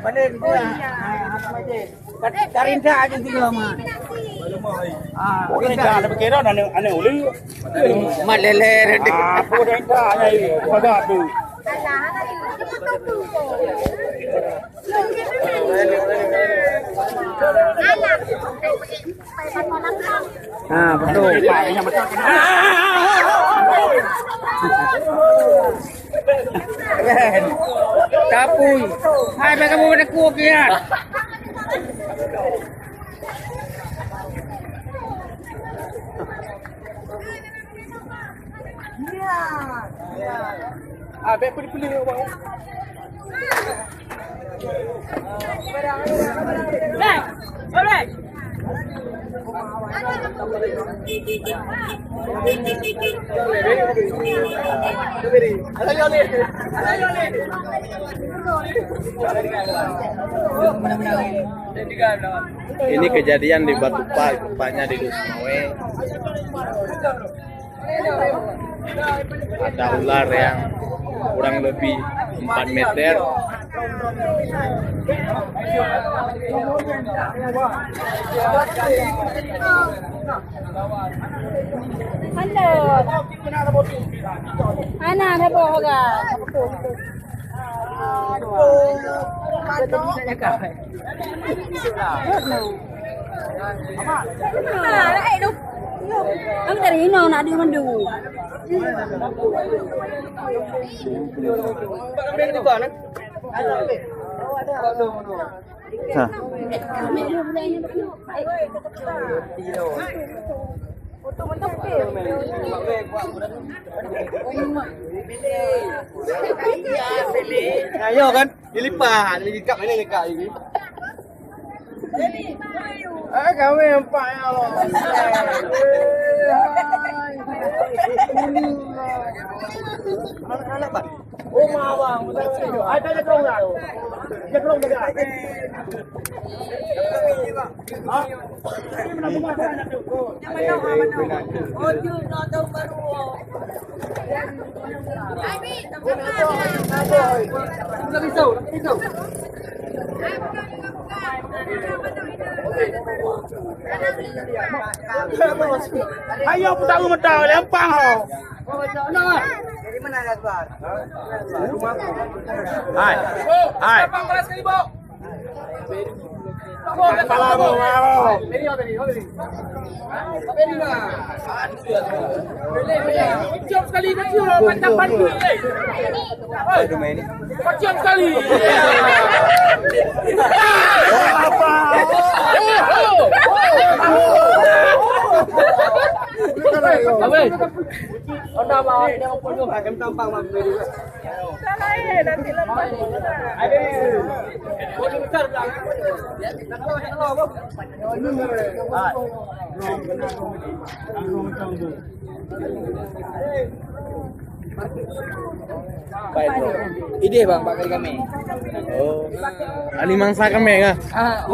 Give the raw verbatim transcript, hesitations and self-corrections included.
Balik dia. Karinda aja juga mah. Ah, karinda ada pikiran anak anak ulu. Mat leler. Ah, apa karinda anak itu? Pada tu. Ha, betul. Keren. Kapui. Hai, bagi kamu pada kuah kian. Ah, bèk peuli-peuli awak. Ini kejadian di Batu Pak, tepatnya di Dusun Mawe. Ada ular yang kurang lebih empat meter. Halo. Ana ada boh ga. Ang dari hino nak di mandu. Ha. Ayo kan, dilipat, lagi kap ini dekat lagi. Ah, kami empat ya Allah. Anak-anak, Bang. Rumah abang, betul. Ada jaga orang. Jaga orang jaga. Ha? Ini mana rumah saya nak tu? Yang mana, mana? Oh, tu, nak tahu baru. Sudah pisau, sudah pisau. Ayo, putaru mata, lempang ho. Hai. Hai. Kepala bawah. Kecium sekali, kecium. Macam pandu, eh. Kecium sekali. Apa? Apa? Ada, Bang. Dia mau pun, Bang. Dia tampang, Bang. Salah, eh, nanti lepas. Ada. Pun besar, Bang. Baik, bro. Idéh, Bang, bak kali kami. Oh. Ani mangsa kami kah? Ah.